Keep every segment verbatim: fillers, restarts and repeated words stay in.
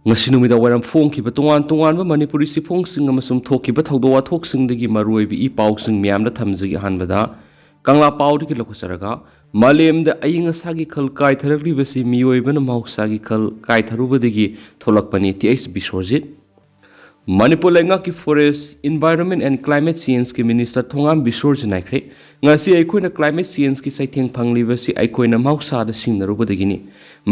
ꯉꯁꯤ ꯅꯨꯃꯤꯗꯥꯡ ꯋꯥꯏꯔꯝ ꯐꯣꯡꯈꯤꯕ ꯇꯣꯉꯥꯟ ꯇꯣꯉꯥꯟꯕ ꯃꯅꯤꯄꯨꯔꯤ ꯆꯦꯐꯣꯡꯁꯤꯡ ꯑꯃꯁꯨꯡ ꯊꯣꯛꯈꯤꯕ ꯊꯧꯗꯣꯛ ꯋꯥꯊꯣꯛꯁꯤꯡꯗꯒꯤ ꯃꯔꯨꯑꯣꯏꯕ ꯏ ꯄꯥꯎꯁꯤꯡ ꯃꯌꯥꯝꯗ ꯊꯝꯖꯒꯦ꯫ ꯑꯍꯥꯟꯕꯗ ꯀꯪꯂꯥ ꯄꯥꯎꯗꯒꯤ ꯂꯧꯈꯠꯆꯔꯒ, ꯃꯥꯂꯦꯝꯗ ꯑꯏꯪ ꯑꯁꯥꯒꯤ ꯈꯜ ꯀꯥꯏꯊꯔꯛꯂꯤꯕꯁꯤ ꯃꯤꯑꯣꯏꯕꯅ ꯃꯍꯧꯁꯥꯒꯤ ꯈꯜ ꯀꯥꯏꯊꯔꯨꯕꯗꯒꯤ ꯊꯣꯛꯂꯛꯄꯅꯤ꯫ T H Biswajit. ꯃꯅꯤꯄꯨꯔ ꯂꯩꯉꯥꯛꯀꯤ Forest, Environment and Climate Changeꯀꯤ Minister ꯊꯣꯉꯥꯝ ꯕꯤꯁ꯭ꯋꯖꯤꯠꯅ ꯍꯥꯏꯈ꯭ꯔꯦ, ꯉꯁꯤ ꯑꯩꯈꯣꯏꯅ climate changeꯀꯤ ꯆꯩꯊꯦꯡ ꯐꯪꯂꯤꯕꯁꯤ ꯑꯩꯈꯣꯏꯅ ꯃꯍꯧꯁꯥꯗ ꯁꯤꯡꯅꯔꯨꯕꯗꯒꯤꯅꯤ꯫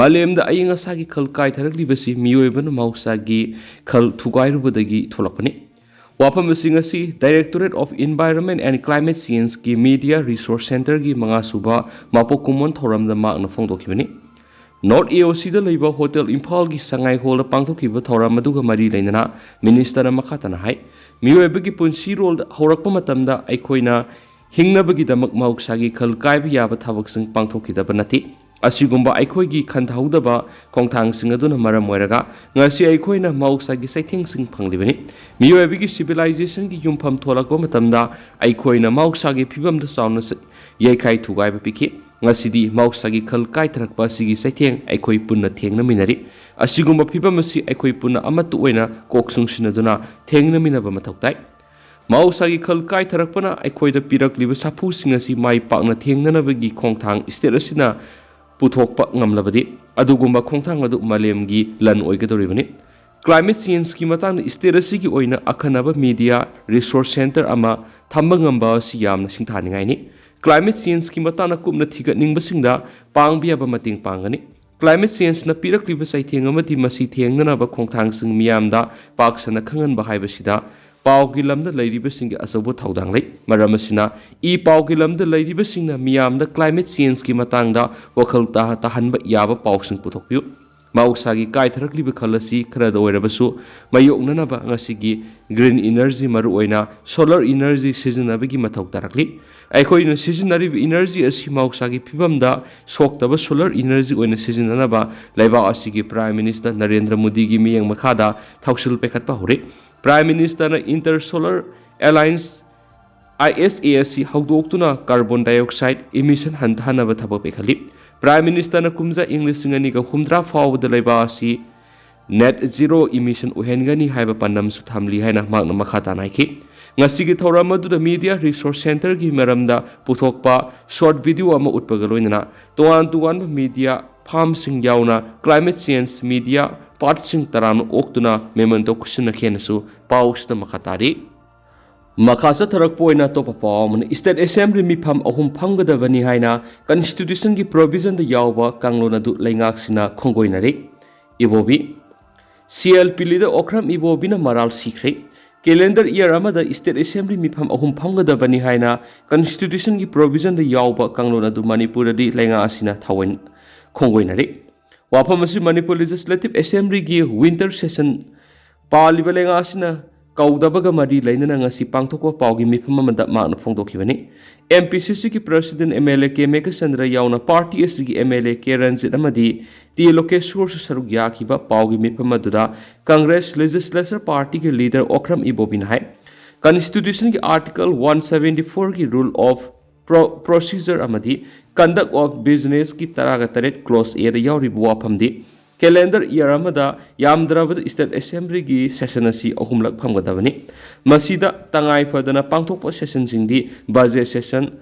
ꯃꯥꯂꯦꯝꯗ ꯑꯏꯪ ꯑꯁꯥꯒꯤ ꯈꯜ ꯀꯥꯏꯊꯔꯛꯂꯤꯕꯁꯤ ꯃꯤꯑꯣꯏꯕꯅ ꯃꯍꯧꯁꯥꯒꯤ ꯈꯜ ꯊꯨꯒꯥꯏꯔꯨꯕꯗꯒꯤ ꯊꯣꯛꯂꯛꯄꯅꯤ꯫ ꯋꯥꯐꯝ ꯑꯁꯤ ꯉꯁꯤ Directorate of Environment and Climate Changeꯀꯤ Media Resource Centreꯒꯤ ꯃꯉꯥꯁꯨꯕ ꯃꯄꯣꯛ ꯀꯨꯝꯑꯣꯟ ꯊꯧꯔꯝꯗ ꯃꯍꯥꯛꯅ ꯐꯣꯡꯗꯣꯛꯈꯤꯕꯅꯤ꯫ North A O Cꯗ ꯂꯩꯕ Hotel ꯏꯝꯐꯥꯜꯒꯤ ꯁꯉꯥꯏ ꯍꯣꯜꯗ ꯄꯥꯡꯊꯣꯛꯈꯤꯕ ꯊꯧꯔꯝ ꯑꯗꯨꯒ ꯃꯔꯤ ꯂꯩꯅꯅ Ministerꯅ ꯃꯈꯥ ꯇꯥꯅ ꯍꯥꯏ, ꯃꯤꯑꯣꯏꯕꯒꯤ ꯄꯨꯟꯁꯤꯔꯣꯜ ꯍꯧꯔꯛꯄ ꯃꯇꯝꯗ ꯑꯩꯈꯣꯏꯅ ꯍꯤꯡꯅꯕꯒꯤꯗꯃꯛ ꯃꯍꯧꯁꯥꯒꯤ ꯈꯜ ꯀꯥꯏꯕ ꯌꯥꯕ ꯊꯕꯛꯁꯤꯡ ꯄꯥꯡꯊꯣꯛꯈꯤꯗꯕ ꯅꯠꯇꯦ꯫ ꯑꯁꯤꯒꯨꯝꯕ ꯑꯩꯈꯣꯏꯒꯤ ꯈꯟꯊꯍꯧꯗꯕ ꯈꯣꯡꯊꯥꯡꯁꯤꯡ ꯑꯗꯨꯅ ꯃꯔꯝ ꯑꯣꯏꯔꯒ ꯉꯁꯤ ꯑꯩꯈꯣꯏꯅ ꯃꯍꯧꯁꯥꯒꯤ ꯆꯩꯊꯦꯡꯁꯤꯡ ꯐꯪꯂꯤꯕꯅꯤ꯫ ꯃꯤꯑꯣꯏꯕꯒꯤ civilizationꯒꯤ ꯌꯨꯝꯐꯝ ꯊꯣꯛꯂꯛꯄ ꯃꯇꯝꯗ ꯑꯩꯈꯣꯏꯅ ꯃꯍꯧꯁꯥꯒꯤ ꯐꯤꯕꯝꯗ ꯆꯥꯎꯅ ꯆ-, ꯌꯩꯈꯥꯏ ꯊꯨꯒꯥꯏꯕ ꯄꯤꯈꯤ꯫ ꯉꯁꯤꯗꯤ ꯃꯍꯧꯁꯥꯒꯤ ꯈꯜ ꯀꯥꯏꯊꯔꯛꯄ ꯑꯁꯤꯒꯤ ꯆꯩꯊꯦꯡ ꯑꯩꯈꯣꯏ ꯄꯨꯟꯅ ꯊꯦꯡꯅꯃꯤꯟꯅꯔꯤ꯫ ꯑꯁꯤꯒꯨꯝꯕ ꯐꯤꯕꯝ ꯑꯁꯤ ꯑꯩꯈꯣꯏ ꯄꯨꯟꯅ ꯑꯃꯠꯇ ꯑꯣꯏꯅ ꯀꯣꯛ ꯆꯨꯡꯁꯤꯟꯅꯗꯨꯅ ꯊꯦꯡꯅꯃꯤꯟꯅꯕ ꯃꯊꯧ ꯇꯥꯏ꯫ ꯃꯍꯧꯁꯥꯒꯤ ꯈꯜ ꯀꯥꯏꯊꯔꯛꯄꯅ ꯑꯩꯈꯣꯏꯗ ꯄꯤꯔꯛꯂꯤꯕ ꯁꯥꯐꯨꯁꯤꯡ ꯑꯁꯤ ꯃꯥꯏ ꯄꯥꯛꯅ ꯊꯦꯡꯅꯅꯕꯒꯤ ꯈꯣꯡꯊꯥꯡ state ꯑꯁꯤꯅ ꯄꯨꯊꯣꯛꯄ ꯉꯝꯂꯕꯗꯤ, ꯑꯗꯨꯒꯨꯝꯕ ꯈꯣꯡꯊꯥꯡ ꯑꯗꯨ ꯃꯥꯂꯦꯝꯒꯤ ꯂꯟ ꯑꯣꯏꯒꯗꯧꯔꯤꯕꯅꯤ꯫ Climate changeꯀꯤ ꯃꯇꯥꯡꯗ state ꯑꯁꯤꯒꯤ ꯑꯣꯏꯅ ꯑꯈꯟꯅꯕ media resource centre ꯑꯃ ꯊꯝꯕ ꯉꯝꯕ ꯑꯁꯤ ꯌꯥꯝꯅ ꯁꯤꯡꯊꯥꯅꯤꯡꯉꯥꯏꯅꯤ꯫ Climate changeꯀꯤ ꯃꯇꯥꯡꯗ ꯀꯨꯞꯅ ꯊꯤꯒꯠꯅꯤꯡꯕꯁꯤꯡꯗ ꯄꯥꯡꯕ ꯌꯥꯕ ꯃꯇꯦꯡ ꯄꯥꯡꯒꯅꯤ꯫ Climate changeꯅ ꯄꯤꯔꯛꯂꯤꯕ ꯆꯩꯊꯦꯡ ꯑꯃꯗꯤ ꯃꯁꯤ ꯊꯦꯡꯅꯅꯕ ꯈꯣꯡꯊꯥꯡꯁꯤꯡ ꯃꯤꯌꯥꯝꯗ ꯄꯥꯛ ꯁꯟꯅ ꯈꯪꯍꯟꯕ ꯍꯥꯏꯕꯁꯤꯗ ꯄꯥꯎꯒꯤ ꯂꯝꯗ ꯂꯩꯔꯤꯕꯁꯤꯡꯒꯤ ꯑꯆꯧꯕ ꯊꯧꯗꯥꯡ ꯂꯩ꯫ ꯃꯔꯝ ꯑꯁꯤꯅ, ꯏ ꯄꯥꯎꯒꯤ ꯂꯝꯗ ꯂꯩꯔꯤꯕꯁꯤꯡꯅ ꯃꯤꯌꯥꯝꯗ climate changeꯀꯤ ꯃꯇꯥꯡꯗ ꯋꯥꯈꯜ ꯇꯥ-, ꯇꯥꯍꯟꯕ ꯌꯥꯕ ꯄꯥꯎꯁꯤꯡ ꯄꯨꯊꯣꯛꯄꯤꯌꯨ꯫ ꯃꯍꯧꯁꯥꯒꯤ ꯀꯥꯏꯊꯔꯛꯂꯤꯕ ꯈꯜ ꯑꯁꯤ ꯈꯔꯗ ꯑꯣꯏꯔꯕꯁꯨ ꯃꯥꯌꯣꯛꯅꯅꯕ ꯉꯁꯤꯒꯤ green energy, ꯃꯔꯨꯑꯣꯏꯅ solar energy ꯁꯤꯖꯤꯟꯅꯕꯒꯤ ꯃꯊꯧ ꯇꯥꯔꯛꯂꯤ꯫ ꯑꯩꯈꯣꯏꯅ ꯁꯤꯖꯤꯟꯅꯔꯤꯕ energy ꯑꯁꯤ ꯃꯍꯧꯁꯥꯒꯤ ꯐꯤꯕꯝꯗ ꯁꯣꯛꯇꯕ solar energy ꯑꯣꯏꯅ ꯁꯤꯖꯤꯟꯅꯅꯕ ꯂꯩꯕꯥꯛ ꯑꯁꯤꯒꯤ Prime Minister ꯅꯔꯦꯟꯗ꯭ꯔ ꯃꯣꯗꯤꯒꯤ ꯃꯤꯠꯌꯦꯡ ꯃꯈꯥꯗ ꯊꯧꯁꯤꯜ ꯄꯥꯏꯈꯠꯄ ꯍꯧꯔꯦ꯫ Prime Ministerꯅ Inter Solar Alliance, I S A, ꯑꯁꯤ ꯍꯧꯗꯣꯛꯇꯨꯅ carbon dioxide emission ꯍꯟꯊꯍꯟꯅꯕ ꯊꯕꯛ ꯄꯥꯏꯈꯠꯂꯤ꯫ Prime Ministerꯅ ꯀꯨꯝꯖꯥ ꯏꯪ ꯂꯤꯁꯤꯡ ꯑꯅꯤꯒ ꯍꯨꯝꯗ꯭ꯔꯥ ꯐꯥꯎꯕꯗ ꯂꯩꯕꯥꯛ ꯑꯁꯤ net zero emission ꯑꯣꯏꯍꯟꯒꯅꯤ ꯍꯥꯏꯕ ꯄꯥꯟꯗꯝꯁꯨ ꯊꯝꯂꯤ ꯍꯥꯏꯅ ꯃꯍꯥꯛꯅ ꯃꯈꯥ ꯇꯥꯅ ꯍꯥꯏꯈꯤ꯫ ꯉꯁꯤꯒꯤ ꯊꯧꯔꯝ ꯑꯗꯨꯗ Media Resource Centreꯒꯤ ꯃꯔꯝꯗ ꯄꯨꯊꯣꯛꯄ short video ꯑꯃ ꯎꯠꯄꯒ ꯂꯣꯏꯅꯅ ꯇꯣꯉꯥꯟ ꯇꯣꯉꯥꯟꯕ media firmꯁꯤꯡ ꯌꯥꯎꯅ climate change media partꯁꯤꯡ ꯇꯔꯥꯝꯅ ꯑꯣꯛꯇꯨꯅ memento ꯈꯨꯠꯁꯤꯟꯅꯈꯤ ꯍꯥꯏꯅꯁꯨ ꯄꯥꯎꯁꯤꯗ ꯃꯈꯥ ꯇꯥꯔꯤ꯫ ꯃꯈꯥ ꯆꯠꯊꯔꯛꯄ ꯑꯣꯏꯅ ꯑꯇꯣꯞꯄ ꯄꯥꯎ ꯑꯃꯅ, State Assembly ꯃꯤꯐꯝ ꯑꯍꯨꯝ ꯐꯝꯒꯗꯕꯅꯤ ꯍꯥꯏꯅ Constitutionꯒꯤ provisionꯗ ꯌꯥꯎꯕ ꯀꯥꯡꯂꯣꯟ ꯑꯗꯨ ꯂꯩꯉꯥꯛꯁꯤꯅ ꯈꯣꯡꯒꯣꯏꯅꯔꯦ꯫ ꯏꯕꯣꯕꯤ, CLP leader ꯑꯣꯀ꯭ꯔꯝ ꯏꯕꯣꯕꯤꯅ ꯃꯔꯥꯜ ꯁꯤꯈ꯭ꯔꯦ꯫ Calendar year ꯑꯃꯗ State Assembly ꯃꯤꯐꯝ ꯑꯍꯨꯝ ꯐꯝꯒꯗꯕꯅꯤ ꯍꯥꯏꯅ Constitutionꯒꯤ provisionꯗ ꯌꯥꯎꯕ ꯀꯥꯡꯂꯣꯟ ꯑꯗꯨ ꯃꯅꯤꯄꯨꯔꯗꯗꯤ ꯂꯩꯉꯥꯛ ꯑꯁꯤꯅ ꯊꯑꯣꯏ ꯈꯣꯡꯒꯣꯏꯅꯔꯦ꯫ ꯋꯥꯐꯝ ꯑꯁꯤ ꯃꯅꯤꯄꯨꯔ Legislative Assemblyꯒꯤ winter session ꯄꯥꯜꯂꯤꯕ ꯂꯩꯉꯥꯛ ꯑꯁꯤꯅ ꯀꯧꯗꯕꯒ ꯃꯔꯤ ꯂꯩꯅꯅ ꯉꯁꯤ ꯄꯥꯡꯊꯣꯛꯄ ꯄꯥꯎꯒꯤ ꯃꯤꯐꯝ ꯑꯃꯗ ꯃꯍꯥꯛꯅ ꯐꯣꯡꯗꯣꯛꯈꯤꯕꯅꯤ꯫ MPCCꯒꯤ president MLA ꯀꯦ ꯃꯦꯘꯆꯟꯗ꯭ꯔ ꯌꯥꯎꯅ party ꯑꯁꯤꯒꯤ MLA ꯀꯦ ꯔꯟꯖꯤꯠ ꯑꯃꯗꯤ ꯇꯤ ꯂꯣꯀꯦꯁꯣꯔꯁꯨ ꯁꯔꯨꯛ ꯌꯥꯈꯤꯕ ꯄꯥꯎꯒꯤ ꯃꯤꯐꯝ ꯑꯗꯨꯗ Congress Legislature Partyꯒꯤ leader Okram ꯏꯕꯣꯕꯤꯅ high, Constitutionꯒꯤ Article one seventy fourꯒꯤ Rule of Pro-, Procedure ꯑꯃꯗꯤ Conduct of Businessꯀꯤ ꯇꯔꯥꯒ ꯇꯔꯦꯠ clause Aꯗ ꯌꯥꯎꯔꯤꯕ ꯋꯥꯐꯝꯗꯤ calendar year ꯑꯃꯗ ꯌꯥꯝꯗ꯭ꯔꯕꯗ State Assemblyꯒꯤ session ꯑꯁꯤ ꯑꯍꯨꯝꯂꯛ ꯐꯝꯒꯗꯕꯅꯤ꯫ ꯃꯁꯤꯗ ꯇꯉꯥꯏ ꯐꯗꯅ ꯄꯥꯡꯊꯣꯛꯄ sessionꯁꯤꯡꯗꯤ budget session,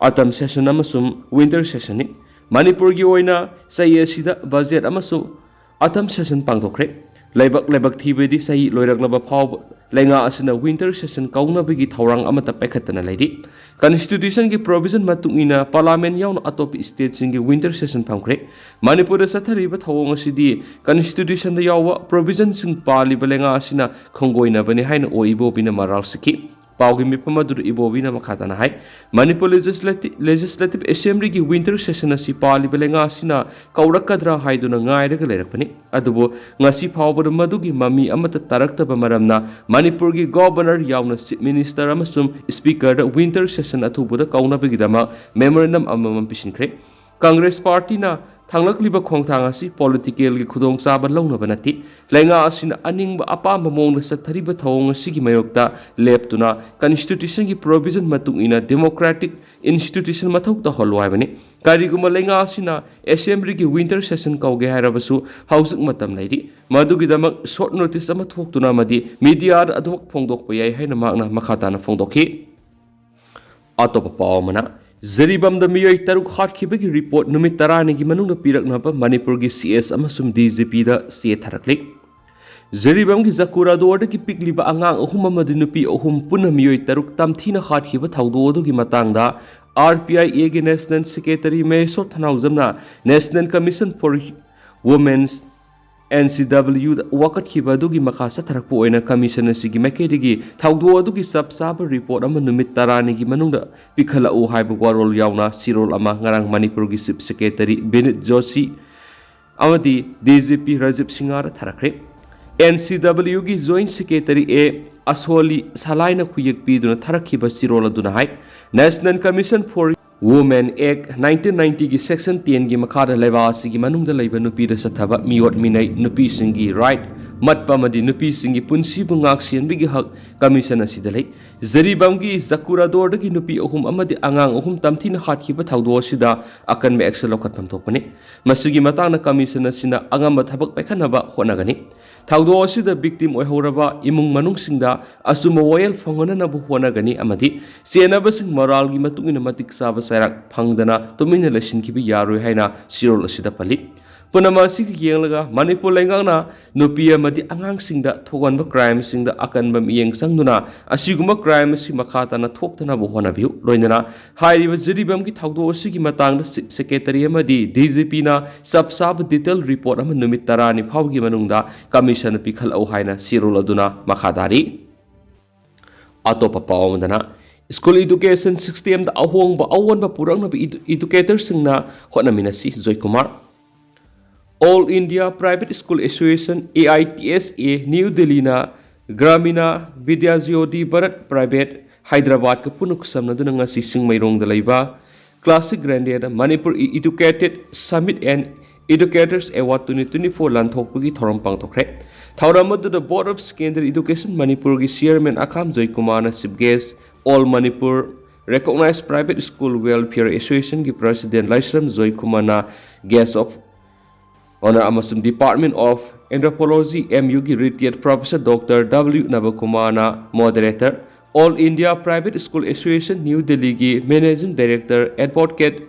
autumn session ꯑꯃꯁꯨꯡ winter sessionꯅꯤ꯫ ꯃꯅꯤꯄꯨꯔꯒꯤ ꯑꯣꯏꯅ ꯆꯍꯤ ꯑꯁꯤꯗ budget ꯑꯃꯁꯨꯡ autumn session ꯄꯥꯡꯊꯣꯛꯈ꯭ꯔꯦ꯫ ꯂꯩꯕꯛ ꯂꯥꯏꯕꯛ ꯊꯤꯕꯗꯤ ꯆꯍꯤ ꯂꯣꯏꯔꯛꯂꯕ ꯐꯥꯎꯕ ꯂꯩꯉꯥꯛ ꯑꯁꯤꯅ winter session ꯀꯧꯅꯕꯒꯤ ꯊꯧꯔꯥꯡ ꯑꯃꯠꯇ ꯄꯥꯏꯈꯠꯇꯅ ꯂꯩꯔꯤ꯫ Constitutionꯒꯤ provision ꯃꯇꯨꯡ ꯏꯟꯅ parliament ꯌꯥꯎꯅ ꯑꯇꯣꯞꯄ stateꯁꯤꯡꯒꯤ winter session ꯐꯝꯈ꯭ꯔꯦ꯫ ꯃꯅꯤꯄꯨꯔꯗ ꯆꯠꯊꯔꯤꯕ ꯊꯧꯑꯣꯡ ꯑꯁꯤꯗꯤ Constitutionꯗ ꯌꯥꯎꯕ provisionꯁꯤꯡ ꯄꯥꯜꯂꯤꯕ ꯂꯩꯉꯥꯛ ꯑꯁꯤꯅ ꯈꯣꯡꯒꯣꯏꯅꯕꯅꯤ ꯍꯥꯏꯅ ꯑꯣ ꯏꯕꯣꯕꯤꯅ ꯃꯔꯥꯜ ꯁꯤꯈꯤ꯫ ꯄꯥꯎꯒꯤ ꯃꯤꯐꯝ ꯑꯗꯨꯗ ꯏꯕꯣꯕꯤꯅ ꯃꯈꯥ ꯇꯥꯅ ꯍꯥꯏ, Manipur Legislati-, Legislative Assemblyꯒꯤ winter session ꯑꯁꯤ ꯄꯥꯜꯂꯤꯕ ꯂꯩꯉꯥꯛ ꯑꯁꯤꯅ ꯀꯧꯔꯛꯀꯗ꯭ꯔꯥ ꯍꯥꯏꯗꯨꯅ ꯉꯥꯏꯔꯒ ꯂꯩꯔꯛꯄꯅꯤ꯫ ꯑꯗꯨꯕꯨ ꯉꯁꯤ ꯐꯥꯎꯕꯗ ꯃꯗꯨꯒꯤ ꯃꯃꯤ ꯑꯃꯠꯇ ꯇꯥꯔꯛꯇꯕ ꯃꯔꯝꯅ ꯃꯅꯤꯄꯨꯔꯒꯤ Governor ꯌꯥꯎꯅ Chief Minister ꯑꯃꯁꯨꯡ Speakerꯗ winter session ꯑꯊꯨꯕꯗ ꯀꯧꯅꯕꯒꯤꯗꯃꯛ memorandum ꯑꯃꯃꯝ ꯄꯤꯁꯤꯟꯈ꯭ꯔꯦ꯫ Congress Partyꯅ ꯊꯥꯡꯂꯛꯂꯤꯕ ꯈꯣꯡꯊꯥꯡ ꯑꯁꯤ politicalꯒꯤ ꯈꯨꯗꯣꯡꯆꯥꯕ ꯂꯧꯅꯕ ꯅꯠꯇꯦ꯫ ꯂꯩꯉꯥꯛ ꯑꯁꯤꯅ ꯑꯅꯤꯡꯕ ꯑꯄꯥꯝꯕ ꯃꯑꯣꯡꯗ ꯆꯠꯊꯔꯤꯕ ꯊꯧꯑꯣꯡ ꯑꯁꯤꯒꯤ ꯃꯥꯌꯣꯛꯇ ꯂꯦꯞꯇꯨꯅ Constitutionꯒꯤ provision ꯃꯇꯨꯡ ꯏꯟꯅ democratic institution ꯃꯊꯧ ꯇꯧꯍꯜꯂꯨ ꯍꯥꯏꯕꯅꯤ꯫ ꯀꯔꯤꯒꯨꯝꯕ ꯂꯩꯉꯥꯛ ꯑꯁꯤꯅ ꯑꯦꯁꯦꯝꯕ꯭ꯂꯤꯒꯤ ꯋꯤꯟꯇꯔ ꯁꯦꯁꯟ ꯀꯧꯒꯦ ꯍꯥꯏꯔꯕꯁꯨ ꯍꯧꯖꯤꯛ ꯃꯇꯝ ꯂꯩꯔꯤ꯫ ꯃꯗꯨꯒꯤꯗꯃꯛ ꯁꯣꯔꯠ ꯅꯣꯇꯤꯁ ꯑꯃ ꯊꯣꯛꯇꯨꯅ ꯑꯃꯗꯤ ꯃꯤꯗꯤꯌꯥꯗ ꯑꯗꯨꯃꯛ ꯐꯣꯡꯗꯣꯛꯄ ꯌꯥꯏ ꯍꯥꯏꯅ ꯃꯍꯥꯛꯅ ꯃꯈꯥ ꯇꯥꯅ ꯐꯣꯡꯗꯣꯛꯈꯤ꯫ ꯑꯇꯣꯞꯄ ꯄꯥꯎ ꯑꯃꯅ, ꯖꯤꯔꯤꯕꯥꯝꯗ ꯃꯤꯑꯣꯏ ꯇꯔꯨꯛ ꯍꯥꯠꯈꯤꯕꯒꯤ ꯔꯤꯄꯣꯔꯠ ꯅꯨꯃꯤꯠ ꯇꯔꯥꯅꯤꯒꯤ ꯃꯅꯨꯡꯗ ꯄꯤꯔꯛꯅꯕ ꯃꯅꯤꯄꯨꯔꯒꯤ ꯁꯤ ꯑꯦꯁ ꯑꯃꯁꯨꯡ ꯗꯤ ꯖꯤ ꯄꯤꯗ ꯆꯦ ꯊꯥꯔꯛꯂꯤ꯫ ꯖꯤꯔꯤꯕꯥꯝꯒꯤ ꯖꯀꯨꯔꯥꯗꯣꯔꯗꯒꯤ ꯄꯤꯛꯂꯤꯕ ꯑꯉꯥꯡ ꯑꯍꯨꯝ ꯑꯃꯗꯤ ꯅꯨꯄꯤ ꯑꯍꯨꯝ ꯄꯨꯟꯅ ꯃꯤꯑꯣꯏ ꯇꯔꯨꯛ ꯇꯝꯊꯤꯅ ꯍꯥꯠꯈꯤꯕ ꯊꯧꯗꯣꯛ ꯑꯗꯨꯒꯤ ꯃꯇꯥꯡꯗ ꯑꯥꯔ ꯄꯤ ꯑꯥꯏ ꯑꯦꯒꯤ ꯅꯦꯁꯅꯦꯜ ꯁꯦꯀ꯭ꯔꯦꯇꯔꯤ ꯃꯍꯦꯁꯣꯔ ꯊꯅꯥꯎꯖꯝꯅ national commission for women's, N C ꯗꯕ꯭ꯂꯤꯌꯨꯗ ꯋꯥꯀꯠꯈꯤꯕ ꯑꯗꯨꯒꯤ ꯃꯈꯥ ꯆꯠꯊꯔꯛꯄ ꯑꯣꯏꯅ ꯀꯃꯤꯁꯟ ꯑꯁꯤꯒꯤ ꯃꯥꯏꯀꯩꯗꯒꯤ ꯊꯧꯗꯣꯛ ꯑꯗꯨꯒꯤ ꯆꯞ ꯆꯥꯕ ꯔꯤꯄꯣꯔꯠ ꯑꯃ ꯅꯨꯃꯤꯠ ꯇꯔꯥꯅꯤꯒꯤ ꯃꯅꯨꯡꯗ ꯄꯤꯈꯠꯂꯛꯎ ꯍꯥꯏꯕ ꯋꯥꯔꯣꯜ ꯌꯥꯎꯅ ꯆꯦꯔꯣꯜ ꯑꯃ ꯉꯔꯥꯡ ꯃꯅꯤꯄꯨꯔꯒꯤ ꯆꯤꯐ ꯁꯦꯀ꯭ꯔꯦꯇꯔꯤ ꯕꯤꯅꯤꯠ ꯖꯣꯁꯤ ꯑꯃꯗꯤ D G P Rajiv ꯁꯤꯡꯍꯥꯗ ꯊꯥꯔꯛꯈ꯭ꯔꯦ꯫ N C ꯗꯕ꯭ꯂꯤꯌꯨꯒꯤ joint secretary ꯑꯦ ꯑꯁꯣꯂꯤ ꯁꯂꯥꯏꯅ ꯈꯨꯌꯦꯛ ꯄꯤꯗꯨꯅ ꯊꯥꯔꯛꯈꯤꯕ ꯆꯦꯔꯣꯜ ꯑꯗꯨꯅ ꯍꯥꯏ, ꯅꯦꯁꯅꯦꯜ ꯀꯃꯤꯁꯟ ꯐꯣꯔ ꯋꯨꯃꯦꯟ ꯑꯦꯛ ꯅꯥꯏꯟꯇꯤꯟ ꯅꯥꯏꯟꯇꯤꯒꯤ ꯁꯦꯛꯁꯟ ꯇꯦꯟꯒꯤ ꯃꯈꯥꯗ ꯂꯩꯕꯥꯛ ꯑꯁꯤꯒꯤ ꯃꯅꯨꯡꯗ ꯂꯩꯕ ꯅꯨꯄꯤꯗ ꯆꯠꯊꯕ ꯃꯤꯑꯣꯠ ꯃꯤꯅꯩ, ꯅꯨꯄꯤꯁꯤꯡꯒꯤ ꯔꯥꯏꯠ ꯃꯠꯄ ꯑꯃꯗꯤ ꯅꯨꯄꯤꯁꯤꯡꯒꯤ ꯄꯨꯟꯁꯤꯕꯨ ꯉꯥꯛ ꯁꯦꯟꯕꯒꯤ ꯍꯛ ꯀꯃꯤꯁꯟ ꯑꯁꯤꯗ ꯂꯩ꯫ ꯖꯤꯔꯤꯕꯥꯝꯒꯤ ꯖꯀꯨꯔꯥꯗꯣꯔꯗꯒꯤ ꯅꯨꯄꯤ ꯑꯍꯨꯝ ꯑꯃꯗꯤ ꯑꯉꯥꯡ ꯑꯍꯨꯝ ꯇꯝꯊꯤꯅ ꯍꯥꯠꯈꯤꯕ ꯊꯧꯗꯣꯛ ꯑꯁꯤꯗ ꯑꯀꯟꯕ ꯑꯦꯛꯁꯟ ꯂꯧꯈꯠꯐꯝ ꯊꯣꯛꯄꯅꯤ꯫ ꯃꯁꯤꯒꯤ ꯃꯇꯥꯡꯗ ꯀꯃꯤꯁꯟ ꯑꯁꯤꯅ ꯑꯉꯝꯕ ꯊꯕꯛ ꯄꯥꯏꯈꯠꯅꯕ ꯍꯣꯠꯅꯒꯅꯤ꯫ ꯊꯧꯗꯣꯛ ꯑꯁꯤꯗ ꯚꯤꯛꯇꯤꯝ ꯑꯣꯏꯍꯧꯔꯕ ꯏꯃꯨꯡ ꯃꯅꯨꯡꯁꯤꯡꯗ ꯑꯆꯨꯝꯕ ꯋꯥꯌꯦꯜ ꯐꯪꯍꯟꯅꯕ ꯍꯣꯠꯅꯒꯅꯤ ꯑꯃꯗꯤ ꯆꯦꯟꯅꯕꯁꯤꯡ ꯃꯣꯔꯥꯜꯒꯤ ꯃꯇꯨꯡ ꯏꯟꯅ ꯃꯇꯤꯛ ꯆꯥꯕ ꯆꯩꯔꯥꯛ ꯐꯪꯗꯅ ꯇꯨꯃꯤꯟꯅ ꯂꯩꯁꯤꯟꯈꯤꯕ ꯌꯥꯔꯣꯏ ꯍꯥꯏꯅ ꯆꯦꯔꯣꯜ ꯑꯁꯤꯗ ꯄꯜꯂꯤ꯫ ꯄꯨꯝꯅꯃꯛ ꯑꯁꯤꯒ ꯌꯦꯡꯂꯒ ꯃꯅꯤꯄꯨꯔ ꯂꯩꯉꯥꯛꯅ ꯅꯨꯄꯤ ꯑꯃꯗꯤ ꯑꯉꯥꯡꯁꯤꯡꯗ ꯊꯣꯛꯍꯟꯕ ꯀ꯭ꯔꯥꯏꯝꯁꯤꯡꯗ ꯑꯀꯟꯕ ꯃꯤꯠꯌꯦꯡ ꯆꯪꯗꯨꯅ ꯑꯁꯤꯒꯨꯝꯕ ꯀ꯭ꯔꯥꯏꯝ ꯑꯁꯤ ꯃꯈꯥ ꯇꯥꯅ ꯊꯣꯛꯇꯅꯕ ꯍꯣꯠꯅꯕꯤꯌꯨ꯫ ꯂꯣꯏꯅꯅ ꯍꯥꯏꯔꯤꯕ ꯖꯤꯔꯤꯕꯥꯝꯒꯤ ꯊꯧꯗꯣꯛ ꯑꯁꯤꯒꯤ ꯃꯇꯥꯡꯗ ꯆꯤꯐ ꯁꯦꯀ꯭ꯔꯦꯇꯔꯤ ꯑꯃꯗꯤ ꯗꯤ ꯖꯤ ꯄꯤꯅ ꯆꯞ ꯆꯥꯕ ꯗꯤꯇꯦꯜ ꯔꯤꯄꯣꯔꯠ ꯑꯃ ꯅꯨꯃꯤꯠ ꯇꯔꯥꯅꯤ ꯐꯥꯎꯕꯒꯤ ꯃꯅꯨꯡꯗ ꯀꯃꯤꯁꯟꯗ ꯄꯤꯈꯠꯂꯛꯎ ꯍꯥꯏꯅ ꯆꯦꯔꯣꯜ ꯑꯗꯨꯅ ꯃꯈꯥ ꯇꯥꯔꯤ꯫ ꯑꯇꯣꯞꯄ ꯄꯥꯎ ꯑꯃꯗꯅ, ꯁ꯭ꯀꯨꯜ ꯏꯗꯨꯀꯦꯁꯟ ꯁꯤꯁꯇꯦꯝꯗ ꯑꯍꯣꯡꯕ ꯑꯑꯣꯟꯕ ꯄꯨꯔꯛꯅꯕ ꯏꯗꯨ-, ꯏꯗꯨꯀꯦꯇꯔꯁꯤꯡꯅ ꯍꯣꯠꯅꯃꯤꯟꯅꯁꯤ, Joykumar. All India private school association, A I T S A, new ꯗꯤꯜꯂꯤꯅ ꯒ꯭ꯔꯥꯃꯤꯅꯥ ꯕꯤꯗ꯭ꯌꯥ ꯖ꯭ꯌꯣꯇꯤ ꯚꯥꯔꯠ ꯄ꯭ꯔꯥꯏꯚꯦꯠ ꯍꯥꯏꯗ꯭ꯔꯕꯥꯗꯀ ꯄꯨꯟꯅ ꯈꯨꯠꯁꯝꯅꯗꯨꯅ ꯉꯁꯤ ꯆꯤꯡꯃꯩꯔꯣꯡꯗ ꯂꯩꯕ ꯀ꯭ꯂꯥꯁꯤꯛ ꯒ꯭ꯔꯦꯟꯗꯦꯗ ꯃꯅꯤꯄꯨꯔ ꯏ-, educated summit and educators award twenty twenty four ꯂꯥꯟꯊꯣꯛꯄꯒꯤ ꯊꯧꯔꯝ ꯄꯥꯡꯊꯣꯛꯈ꯭ꯔꯦ꯫ ꯊꯧꯔꯝ ꯑꯗꯨꯗ ꯕꯣꯔꯗ ꯑꯣꯐ ꯁꯦꯀꯦꯟꯗꯔꯤ ꯏꯗꯨꯀꯦꯁꯟ ꯃꯅꯤꯄꯨꯔꯒꯤ ꯆꯤꯌꯔꯃꯦꯟ ꯑꯈꯥꯝ ꯖꯣꯏꯀꯨꯃꯥꯔꯅ chief guest, all Manipur Recognized Private School Welfare Association ꯒꯤ President ꯂꯥꯏꯁ꯭ꯔꯝ ꯖꯣꯏꯀꯨꯃꯥꯔꯅ Guest of Honor ꯑꯃꯁꯨꯡ Department of Anthropology, M U ꯒꯤ Retired Professor Doctor W ꯅꯕꯀꯨꯃꯥꯔꯅ Moderator, All India Private School Association New Delhi ꯒꯤ Managing Director Advocate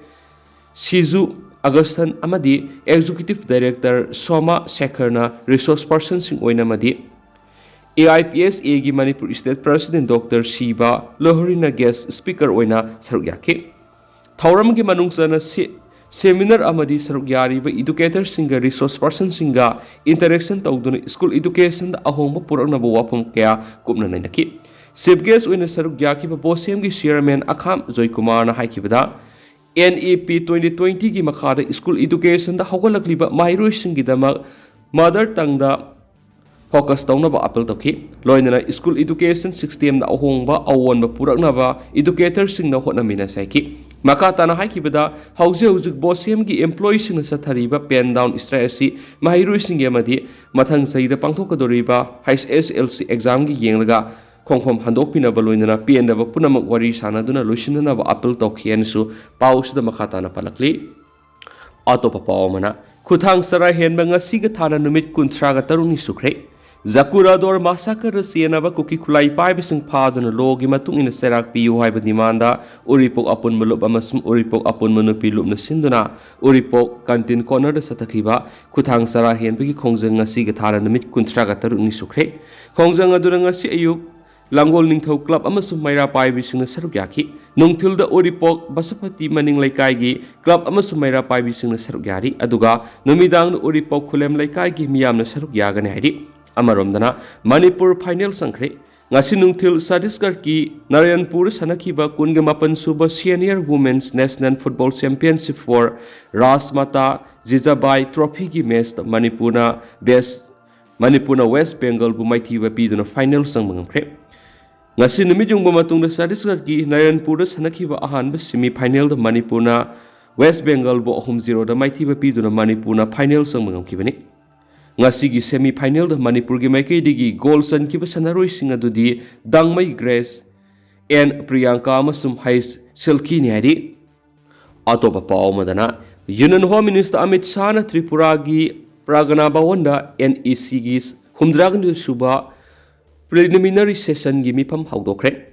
ꯁꯤꯖꯨ ꯑꯒꯁꯊꯟ ꯑꯃꯗꯤ Executive Director ꯁꯣꯃꯥ ꯁꯦꯈꯔꯅ Resource Personꯁꯤꯡ ꯑꯣꯏꯅ ꯑꯃꯗꯤ A I P S A ꯒꯤ Manipur State President Doctor Shiva ꯂꯣꯍꯔꯤꯅ Guest Speaker ꯑꯣꯏꯅ ꯁꯔꯨꯛ ꯌꯥꯈꯤ꯫ ꯊꯧꯔꯝꯒꯤ ꯃꯅꯨꯡ ꯆꯟꯅ ꯁꯤ-, Seminar ꯑꯃꯗꯤ ꯁꯔꯨꯛ ꯌꯥꯔꯤꯕ Educatorꯁꯤꯡꯒ Resource Personꯁꯤꯡꯒ interaction ꯇꯧꯗꯨꯅ School Educationꯗ ꯑꯍꯣꯡꯕ ꯄꯨꯔꯛꯅꯕ ꯋꯥꯐꯝ ꯀꯌꯥ ꯀꯨꯞꯅ ꯅꯩꯅꯈꯤ꯫ Chief Guest ꯑꯣꯏꯅ ꯁꯔꯨꯛ ꯌꯥꯈꯤꯕ BOSEMꯒꯤ Chairman ꯑꯈꯥꯝ ꯖꯣꯏꯀꯨꯃꯥꯔꯅ ꯍꯥꯏꯈꯤꯕꯗ, N E P twenty twenty ꯒꯤ ꯃꯈꯥꯗ School Educationꯗ ꯍꯧꯒꯠꯂꯛꯂꯤꯕ ꯃꯍꯩꯔꯣꯏꯁꯤꯡꯒꯤꯗꯃꯛ Mother Tongueꯗ focus ꯇꯧꯅꯕ appeal ꯇꯧꯈꯤ꯫ ꯂꯣꯏꯅꯅ School Education Systemꯗ ꯑꯍꯣꯡꯕ ꯑꯑꯣꯟꯕ ꯄꯨꯔꯛꯅꯕ Educatorꯁꯤꯡꯅ ꯍꯣꯠꯅꯃꯤꯟꯅꯁꯤ ꯍꯥꯏꯈꯤ꯫ ꯃꯈꯥ ꯇꯥꯅ ꯍꯥꯏꯈꯤꯕꯗ, ꯍꯧꯖꯤꯛ ꯍꯧꯖꯤꯛ BOSEMꯒꯤ Employeeꯁꯤꯡꯅ ꯆꯠꯊꯔꯤꯕ Pen Down Strike ꯑꯁꯤ ꯃꯍꯩꯔꯣꯏꯁꯤꯡꯒꯤ ꯑꯃꯗꯤ ꯃꯊꯪ ꯆꯍꯤꯗ ꯄꯥꯡꯊꯣꯛꯀꯗꯧꯔꯤꯕ H S L C Examꯒꯤ ꯌꯦꯡꯂꯒ ꯈꯣꯡꯐꯝ ꯍꯟꯗꯣꯛꯄꯤꯅꯕ ꯂꯣꯏꯅꯅ ꯄꯦꯟꯗꯕ ꯄꯨꯝꯅꯃꯛ ꯋꯥꯔꯤ ꯁꯥꯟꯅꯗꯨꯅ ꯂꯣꯏꯁꯤꯟꯅꯅꯕ appeal ꯇꯧꯈꯤ ꯍꯥꯏꯅꯁꯨ ꯄꯥꯎ ꯑꯁꯤꯗ ꯃꯈꯥ ꯇꯥꯅ ꯄꯜꯂꯛꯂꯤ꯫ ꯑꯇꯣꯞꯄ ꯄꯥꯎ ꯑꯃꯅ, ꯈꯨꯊꯥꯡ ꯆꯔꯥ ꯍꯦꯟꯕ ꯉꯁꯤꯒ ꯊꯥꯅ ꯅꯨꯃꯤꯠ ꯀꯨꯟꯊ꯭ꯔꯥꯒ ꯇꯔꯨꯛꯅꯤ ꯁꯨꯈ꯭ꯔꯦ꯫ ꯖꯀꯨꯔꯥꯗꯣꯔ massacreꯗ ꯆꯦꯟꯅꯕ ꯀꯨꯀꯤ ꯈꯨꯠꯂꯥꯏ ꯄꯥꯏꯕꯁꯤꯡ ꯐꯥꯗꯨꯅ lawꯒꯤ ꯃꯇꯨꯡ ꯏꯟꯅ ꯆꯩꯔꯥꯛ ꯄꯤꯌꯨ ꯍꯥꯏꯕ demandꯗ ꯎꯔꯤꯄꯣꯛ ꯑꯄꯨꯟꯕ ꯂꯨꯞ ꯑꯃꯁꯨꯡ ꯎꯔꯤꯄꯣꯛ ꯑꯄꯨꯟꯕ ꯅꯨꯄꯤ ꯂꯨꯞꯅ ꯁꯤꯟꯗꯨꯅ ꯎꯔꯤꯄꯣꯛ Canteen Cornerꯗ ꯆꯠꯊꯈꯤꯕ ꯈꯨꯊꯥꯡ ꯆꯔꯥ ꯍꯦꯟꯕꯒꯤ ꯈꯣꯡꯖꯪ ꯉꯁꯤꯒ ꯊꯥꯅ ꯅꯨꯃꯤꯠ ꯀꯨꯟꯊ꯭ꯔꯥꯒ ꯇꯔꯨꯛꯅꯤ ꯁꯨꯈ꯭ꯔꯦ꯫ ꯈꯣꯡꯖꯪ ꯑꯗꯨꯅ ꯉꯁꯤ ꯑꯌꯨꯛ ꯂꯥꯡꯒꯣꯜ ꯅꯤꯡꯊꯧ club ꯑꯃꯁꯨꯡ ꯃꯩꯔꯥ ꯄꯥꯏꯕꯤꯁꯤꯡꯅ ꯁꯔꯨꯛ ꯌꯥꯈꯤ꯫ ꯅꯨꯡꯊꯤꯜꯗ ꯎꯔꯤꯄꯣꯛ ꯕꯁꯄꯇꯤ ꯃꯅꯤꯡ ꯂꯩꯀꯥꯏꯒꯤ club ꯑꯃꯁꯨꯡ ꯃꯩꯔꯥ ꯄꯥꯏꯕꯤꯁꯤꯡꯅ ꯁꯔꯨꯛ ꯌꯥꯔꯤ, ꯑꯗꯨꯒ ꯅꯨꯃꯤꯗꯥꯡꯗ ꯎꯔꯤꯄꯣꯛ ꯈꯨꯂꯦꯝ ꯂꯩꯀꯥꯏꯒꯤ ꯃꯤꯌꯥꯝꯅ ꯁꯔꯨꯛ ꯌꯥꯒꯅꯤ ꯍꯥꯏꯔꯤ꯫ ꯑꯃꯔꯣꯝꯗꯅ, ꯃꯅꯤꯄꯨꯔ final ꯆꯪꯈ꯭ꯔꯦ꯫ ꯉꯁꯤ ꯅꯨꯡꯊꯤꯜ ꯆꯇꯤꯁꯒꯔꯀꯤ ꯅꯥꯔꯥꯌꯟꯄꯨꯔꯗ ꯁꯥꯟꯅꯈꯤꯕ ꯀꯨꯟꯒ ꯃꯥꯄꯟ ꯁꯨꯕ Senior Women's National Football Championship for Rajmata Jijabai Trophyꯒꯤ matchꯇ ꯃꯅꯤꯄꯨꯔꯅ best ꯃꯅꯤꯄꯨꯔꯅ West Bengalꯕꯨ ꯃꯥꯏꯊꯤꯕ ꯄꯤꯗꯨꯅ final ꯆꯪꯕ ꯉꯝꯈ꯭ꯔꯦ꯫ ꯉꯁꯤ ꯅꯨꯃꯤꯠ ꯌꯨꯡꯕ ꯃꯇꯨꯡꯗ ꯆꯇꯤꯁꯒꯔꯀꯤ ꯅꯥꯔꯥꯌꯟꯄꯨꯔꯗ ꯁꯥꯟꯅꯈꯤꯕ ꯑꯍꯥꯟꯕ semi finalꯗ ꯃꯅꯤꯄꯨꯔꯅ West Bengalꯕꯨ ꯑꯍꯨꯝ zeroꯗ ꯃꯥꯏꯊꯤꯕ ꯄꯤꯗꯨꯅ ꯃꯅꯤꯄꯨꯔꯅ final ꯆꯪꯕ ꯉꯝꯈꯤꯕꯅꯤ꯫ ꯉꯁꯤꯒꯤ semi finalꯗ ꯃꯅꯤꯄꯨꯔꯒꯤ ꯃꯥꯏꯀꯩꯗꯒꯤ goal ꯆꯟꯈꯤꯕ ꯁꯥꯟꯅꯔꯣꯏꯁꯤꯡ ꯑꯗꯨꯗꯤ ꯗꯥꯡꯃꯩ ꯒ꯭ꯔꯦꯁ, ꯑꯦꯟ ꯄ꯭ꯔꯤꯌꯥꯡꯀꯥ ꯑꯃꯁꯨꯡ ꯍꯩꯁ ꯁꯤꯜꯀꯤꯅꯤ ꯍꯥꯏꯔꯤ꯫ ꯑꯇꯣꯞꯄ ꯄꯥꯎ ꯑꯃꯗꯅ, Union Home Minister ꯑꯃꯤꯠ ꯁꯥꯍꯅ ꯇ꯭ꯔꯤꯄꯨꯔꯥꯒꯤ ꯄ꯭ꯔꯒꯅꯥ ꯚꯋꯟꯗ NECꯒꯤ ꯍꯨꯝꯗ꯭ꯔꯥꯒ ꯅꯤꯊꯣꯏ ꯁꯨꯕ preliminary sessionꯒꯤ ꯃꯤꯐꯝ ꯍꯧꯗꯣꯛꯈ꯭ꯔꯦ꯫